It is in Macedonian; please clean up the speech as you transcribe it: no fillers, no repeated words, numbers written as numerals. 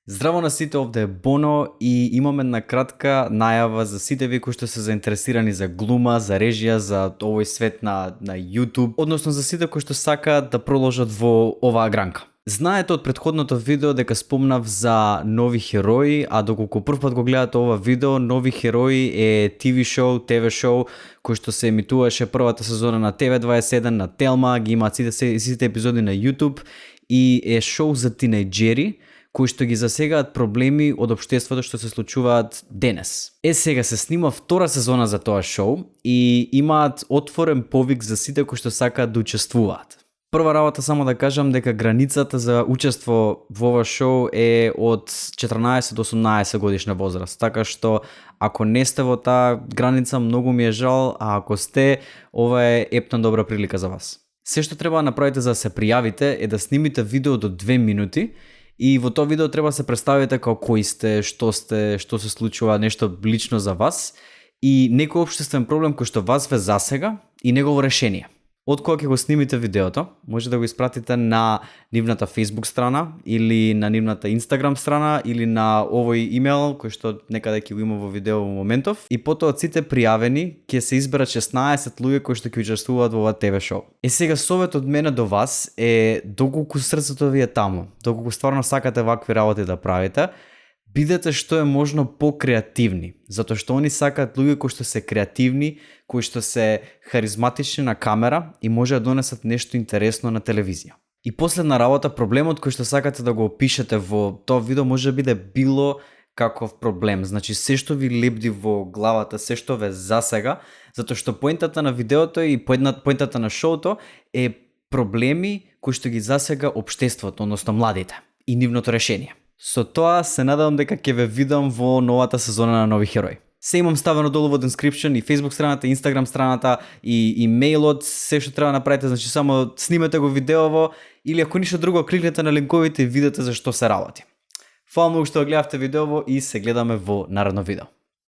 Здраво на сите, овде е Боно и имам една кратка најава за сите ви кои што се заинтересирани за глума, за режија, за овој свет на YouTube, односно за сите кои што сакаат да продолжат во оваа гранка. Знаете од претходното видео дека спомнав за нови херои, а доколку првпат го гледате ова видео, нови херои е TV шоу кој што се емитуваше првата сезона на TV21, на Телма, ги имаат сите епизоди на YouTube и е шоу за тинејџери кои што ги засегаат проблеми од општеството што се случуваат денес. Сега се снима втора сезона за тоа шоу и имаат отворен повик за сите кои што сакаат да учествуваат. Прва работа само да кажам дека границата за учество во ова шоу е од 14 до 18 годишна возраст, така што ако не сте во таа граница, многу ми е жал, а ако сте, ова е епна добра прилика за вас. Се што треба да направите за да се пријавите е да снимите видео до 2 минути и во тоа видео треба да се представите како кои сте, што се случува, нешто лично за вас и некој општествен проблем кој што вас ве засега и негово решение. Од кога ќе го снимите видеото, може да го испратите на нивната Facebook страна или на нивната Instagram страна или на овој имейл кој што некаде ќе го има во видео во моментов и потоа од сите пријавени ќе се изберат 16 луѓе кои што ќе учествуваат во ова ТВ шоу. Сега совет од мене до вас е доколку срцето ви е таму, доколку стварно сакате вакви работи да правите, бидете што е можно покреативни, затоа што они сакаат луѓе кои што се креативни, кои што се харизматични на камера и може да донесат нешто интересно на телевизија. И последна работа, проблемот кој што сакате да го опишете во тоа видео може да биде било каков проблем. Значи се што ви лепди во главата, се што ве засега, затоа што поентата на видеото и поентата на шоуто е проблеми кои што ги засега општеството, односно младите и нивното решение. Со тоа се надевам дека ќе ве видам во новата сезона на Нови херои. Се имам ставено долу во description и Facebook страната, и Instagram страната, и имејлот, се што треба да направите, значи само снимете го видеово или ако ништо друго кликнете на линковите и видите за што се работи. Фала многу што го гледавте видеово и се гледаме во наредно видео.